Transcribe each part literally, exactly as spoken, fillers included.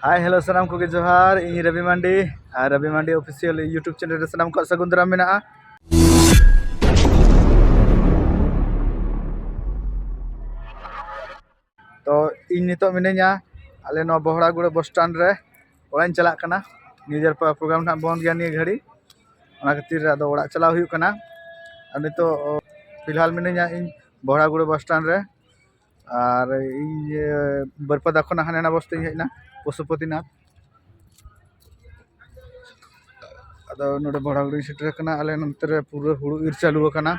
ᱦᱟᱭ, hello, ᱥᱟᱱᱟᱢ ᱠᱚᱜᱮ ᱡᱚᱦᱟᱨ᱾ ᱤᱧ ᱨᱚᱵᱤ ᱢᱟᱱᱰᱤ ᱟᱨ ᱨᱚᱵᱤ ᱢᱟᱱᱰᱤ ᱚᱯᱷᱤᱥᱤᱭᱟᱞ YouTube ᱪᱮᱱᱮᱞ ᱨᱮ ᱥᱟᱱᱟᱢ ᱠᱚᱣᱟᱜ ᱥᱟᱹᱜᱩᱱ ᱫᱟᱨᱟᱢ ᱢᱮᱱᱟᱜᱼᱟ᱾ ᱛᱚ, ᱤᱧ ᱱᱤᱛᱚᱜ ᱢᱤᱱᱟᱹᱧᱟ ᱟᱞᱮ ᱱᱚᱣᱟ ᱵᱚᱦᱲᱟᱜᱩᱲᱟᱹ ᱵᱚᱥ ᱥᱴᱮᱱᱰ ᱨᱮ᱾ ᱚᱲᱟᱜ ᱤᱧ ᱪᱟᱞᱟᱜ ᱠᱟᱱᱟ, ᱱᱤᱡᱮᱨ ᱯᱨᱳᱜᱨᱟᱢ ᱱᱟᱦᱟᱜ ᱵᱚᱱᱫ ᱜᱮᱭᱟ ᱱᱤᱭᱟᱹ ᱜᱷᱟᱹᱲᱤ, ᱚᱱᱟ ᱠᱷᱟᱹᱛᱤᱨ ᱟᱫᱚ ᱚᱲᱟᱜ ᱪᱟᱞᱟᱣ ᱦᱩᱭᱩᱜ ᱠᱟᱱᱟ᱾ ᱟᱨ ᱱᱤᱛᱚᱜ ᱯᱷᱤᱞᱦᱟᱞ ᱢᱤᱱᱟᱹᱧᱟ ᱤᱧ ᱵᱚᱦᱲᱟᱜᱩᱲᱟᱹ ᱵᱚᱥ ᱥᱴᱮᱱᱰ ᱨᱮ᱾ ᱟᱨ ᱤᱧ ᱵᱟᱹᱨᱯᱟᱫᱟ ᱠᱷᱚᱱᱟᱜ ᱦᱟᱱᱮ ᱱᱟ ᱵᱚᱥᱛᱮᱧ ᱦᱮᱡ ᱮᱱᱟ, ᱯᱚᱥᱩᱯᱚᱛᱤᱱᱟᱛᱷ᱾ ᱟᱫᱚ ᱱᱚᱰᱮ ᱵᱚᱦᱲᱟᱜᱩᱲᱟᱹᱧ ᱥᱮᱴᱮᱨ ᱟᱠᱟᱱᱟ᱾ ᱟᱞᱮ ᱱᱚᱱᱛᱮ ᱨᱮ ᱯᱩᱨᱟᱹ ᱦᱩᱲᱩ ᱤᱨ ᱪᱟᱹᱞᱩ ᱟᱠᱟᱱᱟ᱾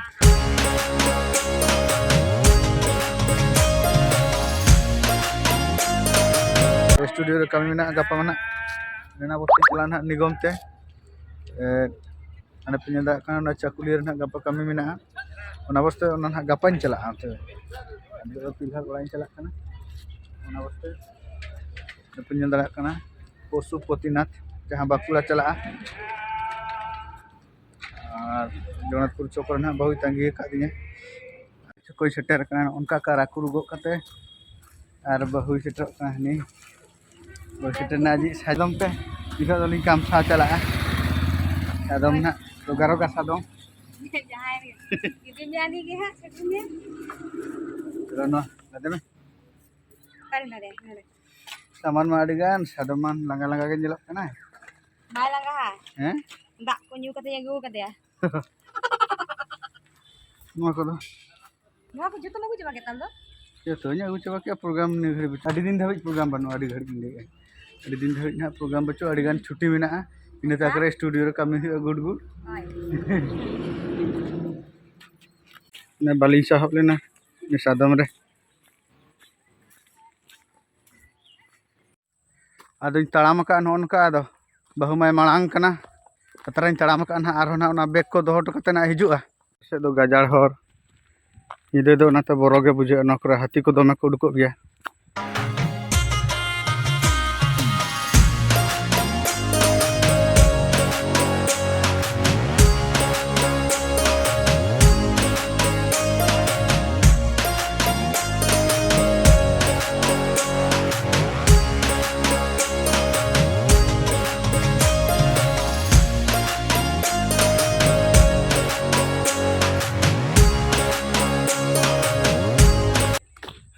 ᱥᱴᱩᱰᱤᱭᱳ ᱨᱮ ᱠᱟᱹᱢᱤ ᱢᱮᱱᱟᱜᱼᱟ, ᱜᱟᱯᱟ ᱢᱮᱱᱟᱜ ᱢᱮᱱᱟ ᱵᱚᱥᱛᱤ ᱪᱟᱞᱟᱜᱼᱟ ᱱᱟᱦᱟᱜ ᱱᱤᱜᱚᱢ ᱛᱮ᱾ ᱮ, ᱦᱟᱱᱮ ᱯᱮ ᱧᱮᱞ ᱫᱟᱲᱮᱭᱟᱜ ᱠᱟᱱᱟ, ᱚᱱᱟ ᱪᱟᱠᱩᱞᱤᱭᱟᱹ ᱨᱮ ᱱᱟᱦᱟᱜ ᱜᱟᱯᱟ ᱠᱟᱹᱢᱤ ᱢᱮᱱᱟᱜᱼᱟ᱾ ᱚᱱᱟ ᱵᱚᱥᱛᱮ ᱚᱱᱟ ᱱᱟᱦᱟᱜ ᱜᱟᱯᱟᱧ ᱪᱟᱞᱟᱜᱼᱟ ᱚᱱᱛᱮ᱾ ᱱᱤᱛᱚᱜ ᱫᱚ ᱯᱷᱤᱞᱦᱟᱞ ᱚᱲᱟᱜ ᱤᱧ ᱪᱟᱞᱟᱜ ᱠᱟᱱᱟ᱾ ᱚᱱᱟ ᱵᱚᱥᱛᱮ ᱯᱮ ᱧᱮᱞ ᱫᱟᱲᱮᱭᱟᱜ ᱠᱟᱱᱟ ᱯᱚᱥᱩᱯᱚᱛᱤᱱᱟᱛᱷ, ᱡᱟᱦᱟᱸ ᱵᱟᱸᱠᱩᱲᱟ ᱪᱟᱞᱟᱜᱼᱟ᱾ ᱟᱨ ᱡᱚᱜᱚᱱᱱᱟᱛᱷᱯᱩᱨ ᱪᱚᱠ ᱨᱮ ᱱᱟᱦᱟᱜ ᱵᱟᱹᱦᱩᱭ ᱛᱟᱺᱜᱤ ᱟᱠᱟᱫᱤᱧᱟ᱾ ᱪᱚᱠᱚᱭ ᱥᱮᱴᱮᱨ ᱟᱠᱟᱱᱟ, ᱚᱱᱠᱟ ᱠᱟᱨᱟ ᱠᱩᱨᱩ ᱜᱚᱜ ᱠᱟᱛᱮ᱾ ᱟᱨ ᱵᱟᱹᱦᱩᱭ ᱥᱮᱴᱮᱨᱚᱜ ᱠᱟᱱᱟ ᱦᱟᱹᱱᱤ᱾ ᱵᱟᱹᱦᱩ ᱥᱮᱴᱮᱨ ᱮᱱᱟ ᱟᱡᱤᱡ ᱥᱟᱫᱚᱢ ᱛᱮ᱾ ᱱᱤᱛᱚᱜ ᱫᱚᱞᱤᱧ ᱠᱟᱢᱥᱟᱣ ᱪᱟᱞᱟᱜᱼᱟ᱾ ᱥᱟᱫᱚᱢ ᱱᱟᱜ ᱨᱳᱜᱟ ᱨᱳᱜᱟ ᱥᱟᱫᱚᱢ᱾ ᱡᱟᱦᱟᱸᱭ ᱜᱮ᱾ ᱡᱩᱫᱤ ᱧᱟᱢ ᱜᱮ ᱦᱟᱸᱜ, ᱥᱮᱴᱮᱨ ᱢᱮ᱾ ᱪᱚᱞᱚ ᱱᱚᱣᱟ, ᱞᱟᱫᱮ ᱢᱮ᱾ ᱚᱠᱟᱨᱮ ᱱᱚᱰᱮ? ᱱᱚᱰᱮ᱾ ᱥᱟᱢᱟᱱ ᱢᱟ ᱟᱹᱰᱤ ᱜᱟᱱ, ᱥᱟᱫᱚᱢ ᱢᱟ ᱞᱟᱸᱜᱟ ᱞᱟᱸᱜᱟ ᱜᱮ ᱧᱮᱞᱚᱜ ᱠᱟᱱᱟᱭ᱾ ᱵᱟᱭ ᱞᱟᱸᱜᱟᱜᱼᱟ᱾ ᱦᱮᱸ? ᱫᱟᱜ ᱠᱚ ᱧᱩ ᱠᱟᱛᱮ ᱟᱹᱜᱩ ᱠᱟᱫᱮᱭᱟ᱾ ᱱᱚᱣᱟ ᱠᱚᱫᱚ? ᱱᱚᱣᱟ ᱠᱚ ᱡᱚᱛᱚᱢ ᱟᱹᱜᱩ ᱪᱟᱵᱟ ᱠᱮᱫ ᱛᱟᱢ ᱫᱚ? ᱡᱚᱛᱚᱧ ᱟᱹᱜᱩ ᱪᱟᱵᱟ ᱠᱮᱫᱼᱟ, ᱯᱨᱳᱜᱨᱟᱢ ᱱᱤᱭᱟᱹ ᱜᱷᱟᱹᱲᱤᱡ ᱵᱟᱹᱪᱩᱜ᱾ ᱟᱹᱰᱤ ᱫᱤᱱ ᱫᱷᱟᱹᱵᱤᱡ ᱯᱨᱳᱜᱨᱟᱢ ᱵᱟᱹᱱᱩᱜᱼᱟ, ᱟᱹᱰᱤ ᱜᱷᱟᱹᱲᱤᱡ ᱤᱧ ᱞᱟᱹᱭᱮᱫᱼᱟ᱾ ᱟᱹᱰᱤ ᱫᱤᱱ ᱫᱷᱟᱹᱵᱤᱡ ᱱᱟᱦᱟᱜ ᱯᱨᱳᱜᱨᱟᱢ ᱵᱟᱹᱪᱩᱜᱼᱟ, ᱟᱹᱰᱤ ᱜᱟᱱ ᱪᱷᱩᱴᱤ ᱢᱮᱱᱟᱜᱼᱟ, ᱤᱱᱟᱹ ᱛᱟᱠ ᱨᱮ ᱥᱴᱩᱰᱤᱭᱳ ᱨᱮ ᱠᱟᱹᱢᱤ ᱦᱩᱭᱩᱜᱼᱟ ᱜᱩᱰ ᱜᱩᱰ᱾ ᱦᱳᱭ᱾ ᱚᱱᱮ ᱵᱟᱹᱞᱤᱧ ᱥᱟᱦᱚᱵ ᱞᱮᱱᱟ ᱩᱱᱤ ᱥᱟᱫᱚᱢ ᱨᱮ᱾ ᱟᱫᱚᱧ ᱛᱟᱲᱟᱢ ᱟᱠᱟᱫᱼᱟ ᱱᱚᱜᱼᱚ ᱱᱚᱝᱠᱟ, ᱟᱫᱚ ᱵᱟᱹᱦᱩ ᱢᱟᱭ ᱢᱟᱲᱟᱝ ᱠᱟᱱᱟ, ᱛᱟᱛᱨᱟᱧ ᱛᱟᱲᱟᱢ ᱟᱠᱟᱫᱼᱟ ᱱᱟᱦᱟᱜ, ᱟᱨᱦᱚᱸ ᱱᱟᱦᱟᱜ ᱚᱱᱟ ᱵᱮᱜᱽ ᱠᱚ ᱫᱚᱦᱚ ᱦᱚᱴᱚ ᱠᱟᱛᱮ ᱱᱟᱦᱟᱜ ᱦᱤᱡᱩᱜᱼᱟ᱾ ᱥᱮᱫ ᱫᱚ ᱜᱟᱡᱟᱲ ᱦᱚᱨ, ᱧᱤᱫᱟᱹ ᱫᱚ ᱚᱱᱟᱛᱮ ᱵᱚᱨᱚ ᱜᱮ ᱵᱩᱡᱷᱟᱹᱜᱼᱟ, ᱱᱚᱣᱟ ᱠᱚᱨᱮ ᱦᱟᱹᱛᱤ ᱠᱚ ᱫᱚᱢᱮ ᱠᱚ ᱩᱰᱩᱠᱚᱜ ᱜᱮᱭᱟ᱾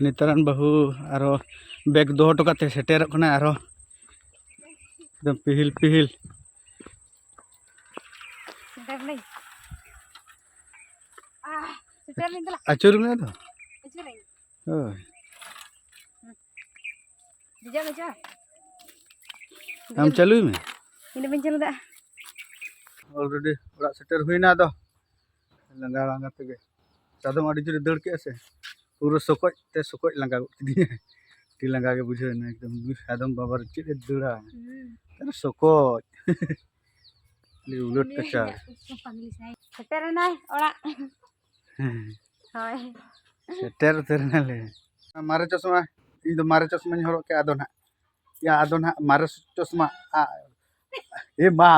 ᱱᱮᱛᱟᱨᱟᱱ ᱵᱟᱹᱦᱩ ᱟᱨᱚ ᱵᱮᱜᱽ ᱫᱚᱦᱚ ᱦᱚᱴᱚ ᱠᱟᱛᱮ ᱥᱮᱴᱮᱨᱚᱜ ᱠᱟᱱᱟᱭ ᱟᱨᱚ᱾ ᱮᱠᱫᱚᱢ ᱯᱤᱦᱤᱞ ᱯᱤᱦᱤᱞ᱾ ᱥᱮᱴᱮᱨ ᱱᱟᱹᱧ᱾ ᱟᱦ, ᱥᱮᱴᱮᱨ ᱱᱟᱹᱧ ᱫᱮᱞᱟ᱾ ᱟᱹᱪᱩᱨ ᱢᱮ ᱟᱫᱚ᱾ ᱟᱹᱪᱩᱨᱟᱹᱧ᱾ ᱦᱳᱭ᱾ ᱫᱮᱡᱚᱜ ᱢᱮ ᱪᱚ᱾ ᱟᱢ ᱪᱟᱹᱞᱩᱭ ᱢᱮ᱾ ᱤᱧ ᱫᱚ ᱵᱟᱹᱧ ᱪᱟᱹᱞᱩ ᱫᱟ᱾ Already ᱚᱲᱟᱜ ᱥᱮᱴᱮᱨ ᱦᱩᱭᱱᱟ ᱟᱫᱚ᱾ ᱞᱟᱸᱜᱟ ᱞᱟᱸᱜᱟ ᱛᱮᱜᱮ᱾ ᱥᱟᱫᱚᱢ ᱟᱹᱰᱤ ᱡᱳᱨᱮ ᱫᱟᱹᱲ ᱠᱮᱜᱼᱟ ᱥᱮ᱾ ᱯᱩᱨᱟᱹ ᱥᱚᱠᱚᱡ ᱛᱮ ᱥᱚᱠᱚᱡ ᱞᱟᱸᱜᱟ ᱜᱚᱫ ᱠᱤᱫᱤᱧᱟ᱾ ᱟᱹᱰᱤ ᱞᱟᱸᱜᱟ ᱜᱮ ᱵᱩᱡᱷᱟᱹᱣ ᱮᱱᱟ ᱮᱠᱫᱚᱢ᱾ ᱩᱱᱤ ᱥᱟᱫᱚᱢ ᱵᱟᱵᱟ ᱨᱮ ᱪᱮᱫ ᱮ ᱫᱟᱹᱲᱟ᱾ ᱟᱨ ᱥᱚᱠᱚᱡ᱾ ᱟᱹᱰᱤ ᱩᱞᱟᱹᱴ ᱠᱟᱪᱷᱟᱲ᱾ ᱥᱮᱴᱮᱨ ᱮᱱᱟᱭ ᱚᱲᱟᱜ᱾ ᱦᱮᱸ᱾ ᱦᱳᱭ᱾ ᱥᱮᱴᱮᱨ ᱩᱛᱟᱹᱨ ᱮᱱᱟᱞᱮ᱾ ᱢᱟᱨᱮ ᱪᱚᱥᱢᱟ, ᱤᱧ ᱫᱚ ᱢᱟᱨᱮ ᱪᱚᱥᱢᱟᱧ ᱦᱚᱨᱚᱜ ᱠᱮᱜᱼᱟ, ᱟᱫᱚ ᱱᱟᱦᱟᱜ, ᱭᱟ, ᱟᱫᱚ ᱱᱟᱦᱟᱜ ᱢᱟᱨᱮ ᱪᱚᱥᱢᱟ, ᱟ, ᱮ ᱢᱟ,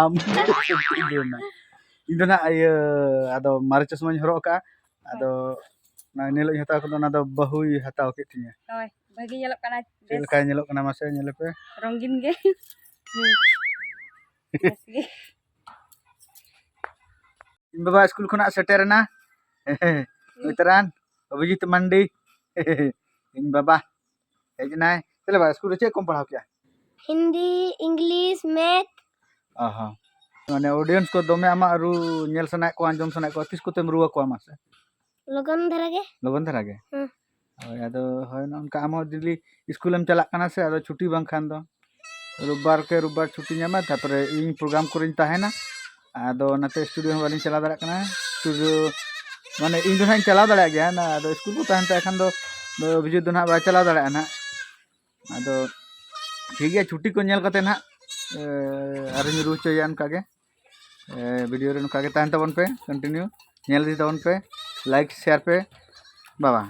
ᱤᱧ ᱫᱚ ᱱᱟᱦᱟᱜ ᱤᱭᱟᱹ, ᱟᱫᱚ ᱢᱟᱨᱮ ᱪᱚᱥᱢᱟᱧ ᱦᱚᱨᱚᱜ ᱠᱟᱜᱼᱟ, ᱟᱫᱚ ᱚᱱᱟ ᱮᱱ ᱦᱤᱞᱳᱜ ᱤᱧ ᱦᱟᱛᱟᱣ ᱠᱟᱫᱟ, ᱚᱱᱟ ᱫᱚ ᱵᱟᱹᱦᱩᱭ ᱦᱟᱛᱟᱣ ᱠᱮᱫ ᱛᱤᱧᱟ᱾ ᱦᱳᱭ, ᱵᱷᱟᱹᱜᱤ ᱧᱮᱞᱚᱜ ᱠᱟᱱᱟ, ᱪᱮᱫ ᱞᱮᱠᱟᱭ ᱧᱮᱞᱚᱜ ᱠᱟᱱᱟ ᱢᱟᱥᱮ ᱧᱮᱞᱮ ᱯᱮ᱾ ᱨᱚᱝᱜᱤᱱ ᱜᱮ᱾ ᱦᱩᱸ᱾ ᱵᱮᱥ ᱜᱮ᱾ ᱤᱧ ᱵᱟᱵᱟ ᱥᱠᱩᱞ ᱠᱷᱚᱱᱟᱜ ᱥᱮᱴᱮᱨ ᱮᱱᱟ᱾ ᱩᱛᱛᱚᱨᱟᱱ ᱚᱵᱷᱤᱡᱤᱛ ᱢᱟᱱᱰᱤ᱾ ᱤᱧ ᱵᱟᱵᱟ ᱦᱮᱡ ᱮᱱᱟᱭ᱾ ᱪᱮᱫ ᱞᱮ ᱵᱟ, ᱥᱠᱩᱞ ᱨᱮ ᱪᱮᱫ ᱠᱚᱢ ᱯᱟᱲᱦᱟᱣ ᱠᱮᱜᱼᱟ? Hindi, English, math. ᱚ ᱦᱚᱸ᱾ ᱢᱟᱱᱮ audience ᱠᱚ ᱫᱚᱢᱮ ᱟᱢᱟᱜ ᱨᱩ ᱧᱮᱞ ᱥᱟᱱᱟᱭᱮᱫ ᱠᱚᱣᱟ, ᱟᱸᱡᱚᱢ ᱥᱟᱱᱟᱭᱮᱫ ᱠᱚᱣᱟ, ᱛᱤᱥ ᱠᱚᱛᱮᱢ ᱨᱩ ᱟᱠᱚᱣᱟ ᱢᱟᱥᱮ? ᱞᱚᱜᱚᱱ ᱫᱷᱟᱨᱟ ᱜᱮ᱾ ᱞᱚᱜᱚᱱ ᱫᱷᱟᱨᱟ ᱜᱮ? ᱦᱮᱸ᱾ ᱦᱳᱭ, ᱟᱫᱚ ᱦᱳᱭ, ᱱᱚᱜᱼᱚ ᱱᱚᱝᱠᱟ ᱟᱢ ᱦᱚᱸ daily ᱥᱠᱩᱞᱮᱢ ᱪᱟᱞᱟᱜ ᱠᱟᱱᱟ ᱥᱮ, ᱟᱫᱚ ᱪᱷᱩᱴᱤ ᱵᱟᱝᱠᱷᱟᱱ ᱫᱚ ᱨᱳᱵᱵᱟᱨ ᱠᱮ ᱨᱳᱵᱵᱟᱨ ᱪᱷᱩᱴᱤ ᱧᱟᱢᱟ, ᱛᱟᱨᱯᱚᱨᱮ ᱤᱧ program ᱠᱚᱨᱮᱧ ᱛᱟᱦᱮᱱᱟ, ᱟᱫᱚ ᱚᱱᱟᱛᱮ studio ᱦᱚᱸ ᱵᱟᱹᱞᱤᱧ ᱪᱟᱞᱟᱣ ᱫᱟᱲᱮᱭᱟᱜ ᱠᱟᱱᱟ᱾ Studio ᱢᱟᱱᱮ ᱤᱧ ᱫᱚ ᱱᱟᱦᱟᱜ ᱤᱧ ᱪᱟᱞᱟᱣ ᱫᱟᱲᱮᱭᱟᱜ ᱜᱮᱭᱟ, ᱟᱫᱚ ᱥᱠᱩᱞ ᱠᱚ ᱛᱟᱦᱮᱱ ᱛᱟᱭ ᱠᱷᱟᱱ ᱫᱚ ᱚᱵᱷᱤᱡᱤᱛ ᱫᱚ ᱱᱟᱦᱟᱜ ᱵᱟᱭ ᱪᱟᱞᱟᱣ ᱫᱟᱲᱮᱭᱟᱜᱼᱟ ᱱᱟᱦᱟᱜ᱾ ᱟᱫᱚ ᱴᱷᱤᱠ ᱜᱮᱭᱟ, ᱪᱷᱩᱴᱤ ᱠᱚ ᱧᱮᱞ ᱠᱟᱛᱮ ᱱᱟᱦᱟᱜ, ᱮ, ᱟᱨᱚᱧ ᱨᱩ ᱦᱚᱪᱚᱭᱟ ᱚᱱᱠᱟ ᱜᱮ᱾ ᱮ, video ᱨᱮ ᱱᱚᱝᱠᱟ ᱜᱮ ᱛᱟᱦᱮᱱ ᱛᱟᱵᱚᱱ ᱯᱮ, continue ᱧᱮᱞ ᱤᱫᱤ ᱛᱟᱵᱚᱱ ᱯᱮ, like share ᱯᱮ, bye bye᱾